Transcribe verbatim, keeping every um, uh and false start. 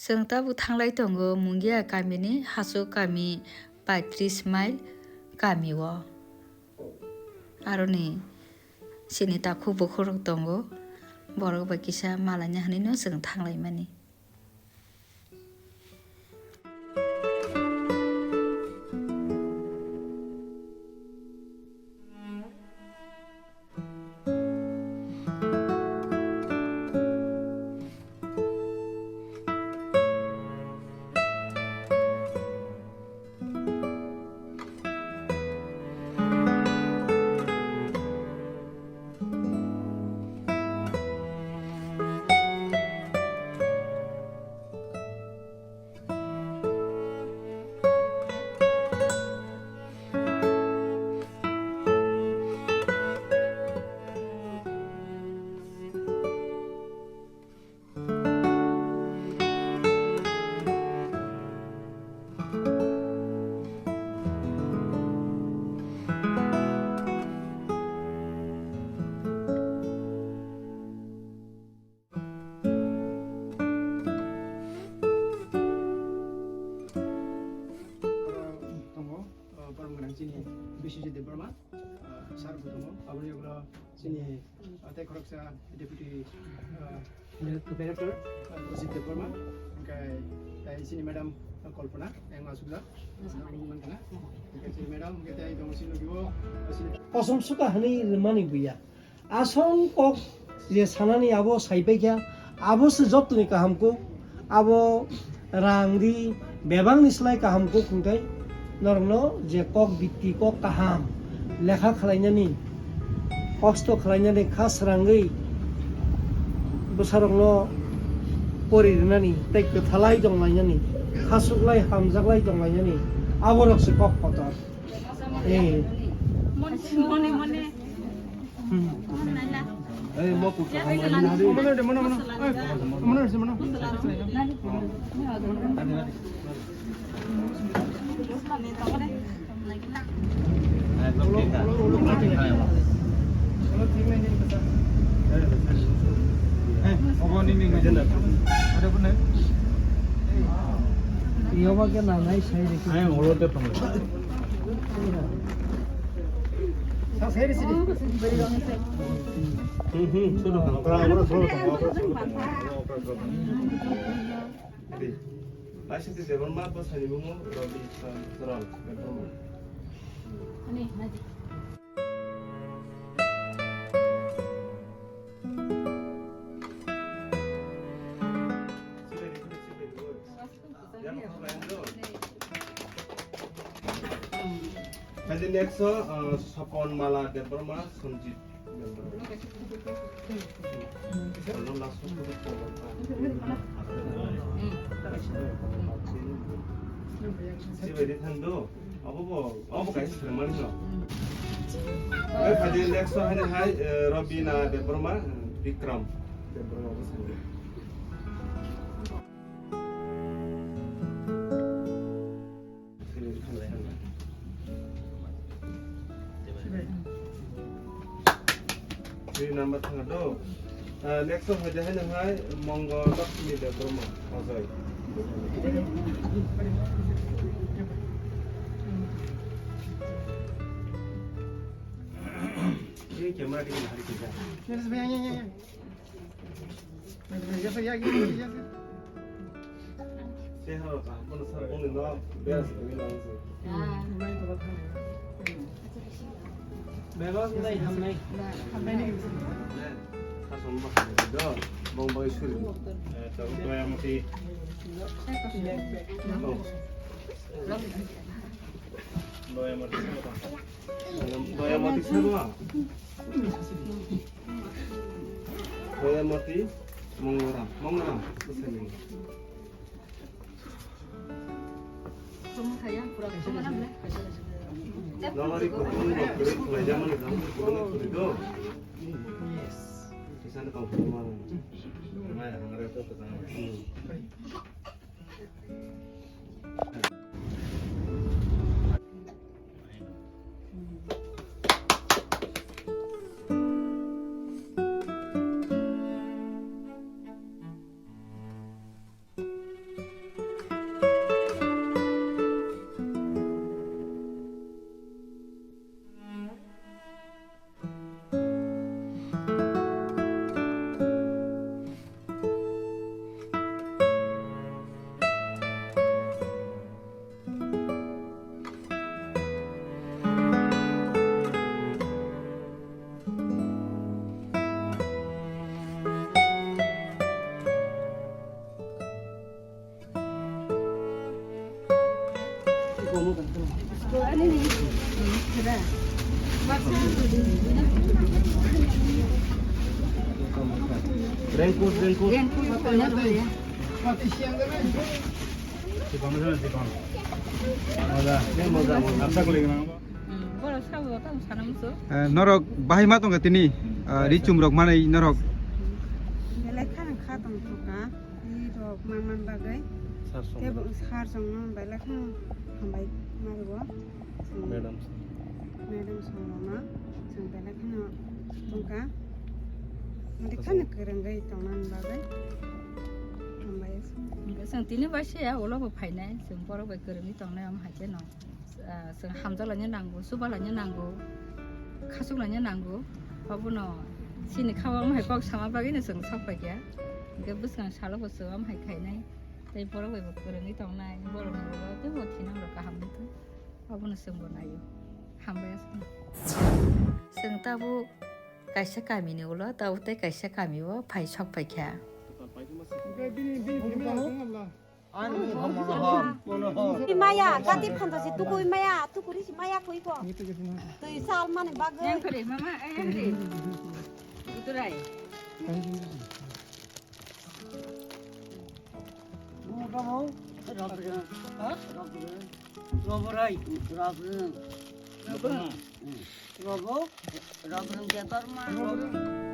Chwng tabuk thanglai tongo Mungia kamini Hasuk kami paitris mile kamio. Aroni chini takhuk bukhukrok tongo, borok bai kisa malaina hwnwi no chwng thanglaimani. Tongo, uh, borok gwnang chini Biswajit Debbarma, uh, sir bo tongo, aboni ulo chini, uh, tei khoroksa deputy, uh, director, uh, Rajit Debbarma, hwnkhe tei chini madam, uh, Kalpana, yang asukjak, ang bo mankha na. Hwnkhe chini madam, hwnkhe tei tongo chini logi o, uh, chini kosom suka hwnwi rwmani buya. Asol kok je sanani abo saipaikha, abo se jottoni kaham kok, abo rang ri bebakni slai kaham kok hwnkhe norokno je kok bitti kok kaham lekha khlainani, kosto khlainani kha srangwi bwsarokno pori rwnani tei kwthalai tonglainani, khasuklai hamjaklai tonglainani aborok se kok kotor. Eh. Moni, moni. Hmm. Eh, mo kuka. Mano, mano, mano. Eh, mano, mano. Eh, obo nini nini. Ada pun. Yoba ke nanai sai de. Ai, olo de pang. Hmm, hmm, sudah. Okra, okra, sudah. Okra, okra, sudah. Okra, okra, sudah. Oke. Laisiti Debbarma bwsani bumo Rabi Chandra Debbarma. Hai di next, uh, Sopon Mala Debbarma, Sanjit Debbarma. Sibedi thando. Abo bo, abo kaisa swrwngmani no. Oke, phai di next o haino hai, eh, Robina Debbarma, eh, Bikram Debbarma bo swrwngmani. Three number thanga do. Ah, next one hai de hai nang hai Mongo Lakshmi Debbarma, Ojoi. Ei camera tingin hari kita. Bebak nai hamnai. Bong bai suri. Doya mati. Doya mati. Doya mati. Boyamati Mongoram, Mongoram, bwsani. Nalari kutung rok kwrwi khlaijamani rang kutung kwrwi do. Kisani kong kutung ma. Mai hangre to kutung. Raincoat, raincoat. Raincoat. Moja, moja, moja. Borok sabo tamo sana muso. Eh, norok bahai ma tongkha tini, eh, richum rok manai norok. Belai khana kha tong thoka, ri rok man man bagwi. Sar song. Tebo sar song no belai khana hambai marugo. Madam. Madam song no ma, song belai khana tongkha. Mati khana kwrwngwi tongna bagwi. Hambai. Song tini bai se ya ulo bo phainai, song borok bai kwrwngwi tongnai am hai khe no. Ah, chwng hamjak laina nango, chuba laina nango, khachuk laina nango. Obono chini kha o wng hai kok sama bagwino chwng sok paikha. Hwnkhe bwskang salo bo chwng wng hai khainai. Tei borok bai bo kwrwngwi tongnai, borok ni ulo tei bo thinang rok kaham wngkha. Obono chwng bo naio. Hambai aswk. Chwng tabuk kaisa kami ni ulo, tabuk tei kaisa kami o phai sok paikha. Bini, bini, bini, Imaya, gati phanto si tukui maya, tukuri si maya kui ko. Tui sal mani bagwi. Yang kore, mama, eh, yang kore. Uturai. Kamu? Rabreng. Ha? Rabreng. Rabreng. Rabreng. Rabreng. Hmm. Robo, Robo Debbarma. Robo.